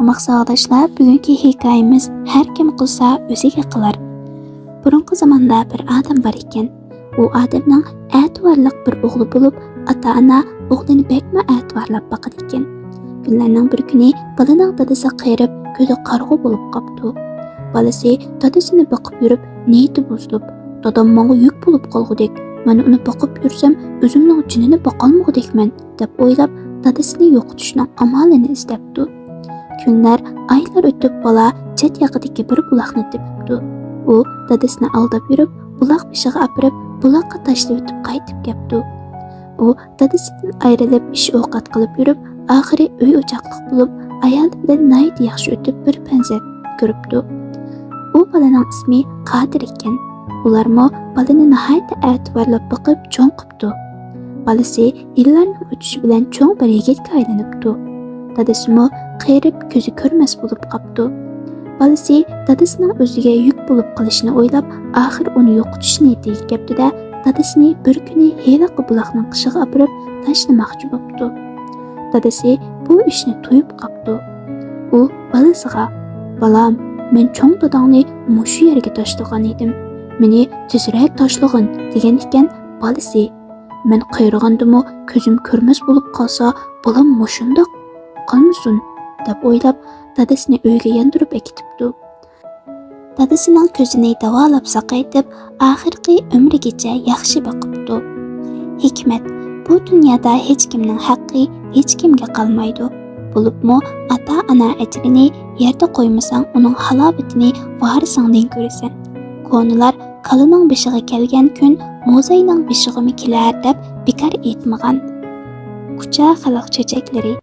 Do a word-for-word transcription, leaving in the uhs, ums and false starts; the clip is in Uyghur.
ئامراق ساۋاقداشلار، بۈگۈنكى ھېكايىمىز «ھەر كىم قىلسا، ئۆزىگە قىلار». بۇرۇنقى زاماندا بىر ئادەم بار ئىكەن. ئۇ ئادەمنىڭ ئەتىۋارلىق بىر ئوغلى بولۇپ، ئاتا-ئانا ئوغلىنى بەكمۇ ئەتىۋارلاپ باقىدىكەن. كۈنلەرنىڭ بىر كۈنى بالىنىڭ دادىسى قېرىپ، كۆزى قارىغۇ بولۇپ قاپتۇ. بالىسى دادىسىنى بېقىپ يۈرۈپ، نىيىتى بۇزۇلۇپ، «دادام ماڭا يۈك بولۇپ قالغۇدەك، مەن ئۇنى بېقىپ يۈرسەم، ئۆزۈمنىڭ جېنىنى باقالمىغۇدەكمەن» دەپ ئويلاپ، دادىسىنى يوقىتىشنىڭ ئامالىنى ئىزدەپتۇ. كۈنلەر، ئايلار ئۆتۈپ، بالا چەت ياقىدىكى بىر بۇلاقنى تېپىپتۇ. ئۇ دادىسىنى ئالداپ يۈرۈپ، بۇلاق بېشىغا ئاپىرىپ، بۇلاققا تاشلىۋېتىپ قايتىپ كەپتۇ. ئۇ دادىسىدىن ئايرىلىپ، ئىش-ئوقەت قىلىپ يۈرۈپ، ئاخىرى ئۆي-ئوچاقلىق بولۇپ، ئايالى بىلەن ناھايىتى ياخشى ئۆتۈپ، بىر پەرزەنت كۆرۈپتۇ. ئۇ بالىنىڭ ئىسمى قادىر ئىكەن. ئۇلارمۇ بالىنى ناھايىتى ئەتىۋارلاپ بېقىپ چوڭ قىپتۇ. بالىسى يىللارنىڭ ئۆتۈشى بىلەن چوڭ بىر يىگىتكە ئايلىنىپتۇ. دادىسىمۇ قېرىپ، كۆزى كۆرمەس بولۇپ قاپتۇ. بالىسى دادىسىنىڭ ئۆزىگە يۈك بولۇپ قېلىشىنى ئويلاپ، ئاخىر ئۇنى يوقىتىش نىيىتىگە كەپتۇ-دە، دادىسىنى بىر كۈنى ھېلىقى بۇلاقنىڭ قېشىغا ئاپىرىپ تاشلىماقچى بوپتۇ. دادىسى بۇ ئىشنى تۇيۇپ قاپتۇ. ئۇ بالىسىغا، «بالام، مەن چوڭ داداڭنى مۇشۇ يەرگە تاشلىغان ئىدىم. مېنى تېزرەك تاشلىغىن» دېگەن ئىكەن. بالىسى، «مەن قېرىغاندىمۇ كۆزۈم كۆرمەس بولۇپ قالسا، بالام مۇشۇنداق قالمىسۇن» دەپ ئويلاپ، دادىسىنى ئۆيگە ياندۇرۇپ ئەكېتىپتۇ. دادىسىنىڭ كۆزىنى داۋالاپ ساقايتىپ، ئاخىرقى ئۆمرىگىچە ياخشى بېقىپتۇ. ھېكمەت، بۇ دۇنيادا ھېچكىمنىڭ ھەققى ھېچكىمگە قالمايدۇ. بولۇپمۇ ئاتا-ئانا ئەجرىنى يەردە قويمىساڭ، ئۇنىڭ ھالاۋىتىنى ۋارىسىڭدىن كۆرىسەن. كونىلار «كالىنىڭ بېشىغا كەلگەن كۈن موزاينىڭ بېشىغىمۇ كېلەر» دەپ بىكار ئېيتمىغان. كۇچا خەلق چۆچەكلىرى.